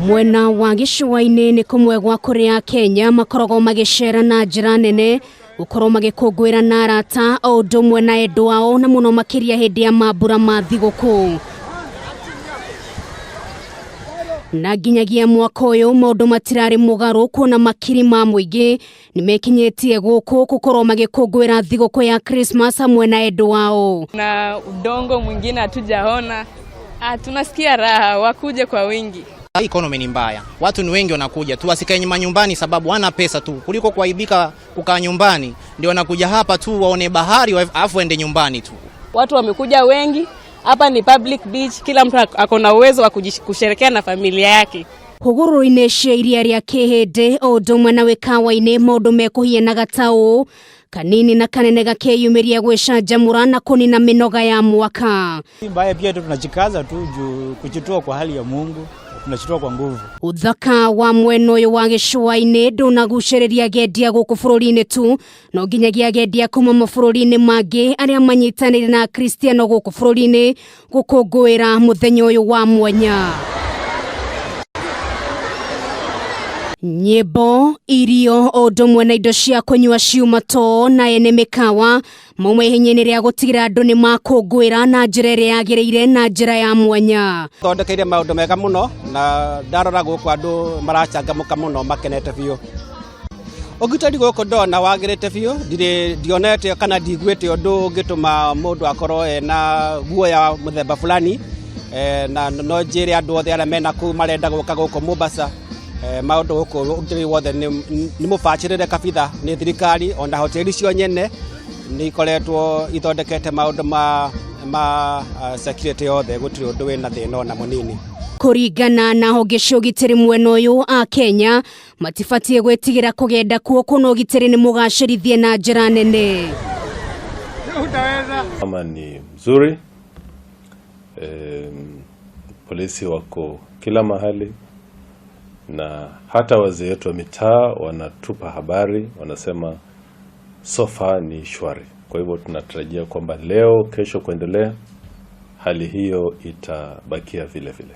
Mwena wa gĩcũa-inĩ nĩ kũmwe gwa kũrĩa Kenya makoragwo magĩcera na njĩra nene gũkorwo magĩkũngũĩra na arata o ũndũ ũmwe na endwa ao na mũno makĩria hĩndĩ ya mambura ma thigũkũ. Na nginyagia mwaka ũyũ maũndũ matirarĩ mũgarũ kuona makiri ma mũingĩ nĩmekinyĩtie gũkũ gũkorwo magĩkũngũĩra thigũkũ ya Christmas hamwe na endwa ao. Na udongo mwingine hatujaona. Tunasikia raha wakuje kwa wingi. Economy ni mbaya, watu ni wengi wanakuja tu, wasikae nyumbani sababu wana pesa tu, kuliko kuaibika kukaa nyumbani, ndio wanakuja hapa tu waone bahari afu waende nyumbani tu. Watu wamekuja wengi hapa, ni public beach, kila mtu ako na uwezo wa kusherekea na familia yake. Hũgũrũrũ-inĩ cia iria rĩa Kĩhĩndĩ o ũndũ ũmwe na wĩkawa-inĩ maũndũ mekũhianaga ta ũũ kanini na kanene gakeyumĩria gwĩcanjamũra na kũnina mĩnoga ya mwaka. Mbaya pia tu tunajikaza tu juu kujitoa kwa hali ya Mungu, tunajitoa kwa nguvu. Ũthaka wa mwena ũyũ wa gĩcũa-inĩ ndũnagucĩrĩria agendia gũkũ bũrũri-inĩ tu no nginyagia agendia kuma mabũrũri-inĩ mangĩ arĩa manyitanĩire na Akristiano gũkũ bũrũri-inĩ gũkũngũĩra mũthenya ũyũ wa mwanya. Nyĩmbo, irio o ũndũ ũmwe na indo cia kũnyua ciuma too na ene mĩkawa mauma ihenya-inĩ rĩa gũtigĩra andũ nĩ makũngũĩra na njĩra ĩrĩa yagĩrĩire na njĩra ya mwanya. Thondekeire maũndũ mega mũno na ndarora gũkũ andũ marachangamũka mũno makenete biũ. Ũgitĩri gũkũ ndona wagĩrĩte biũ, ndirĩ ndionete kana ndiguĩte ũndũ ũngĩtũma mũndũ akorwo ena guoya mũthemba fulani, na no njĩre andũ othe arĩa mena kũu marenda gũka gũkũ Mombasa, maũndũ gũkũ ũgitĩri wothe nĩ mũbacĩrĩre kabitha nĩ thirikari, ona hoteli cio nyene nĩ ikoretwo ithondekete maũndũ ma security yothe, gũtirĩ ũndũ wĩna thĩna ona mũnini. Kũringana na honge cia ũgitĩri mwena ũyũ a Kenya matibatiĩ gwĩtigĩra kũgenda kuo kuona ũgitĩri nĩ mũgacĩrithie na njĩra nene. Kama ni mzuri, polisi wako kila mahali na hata wazee wetu wa mitaa wanatupa habari, wanasema so far ni shwari. Kwa hivyo tunatarajia kwamba leo, kesho kuendelea, hali hiyo itabakia vile vile.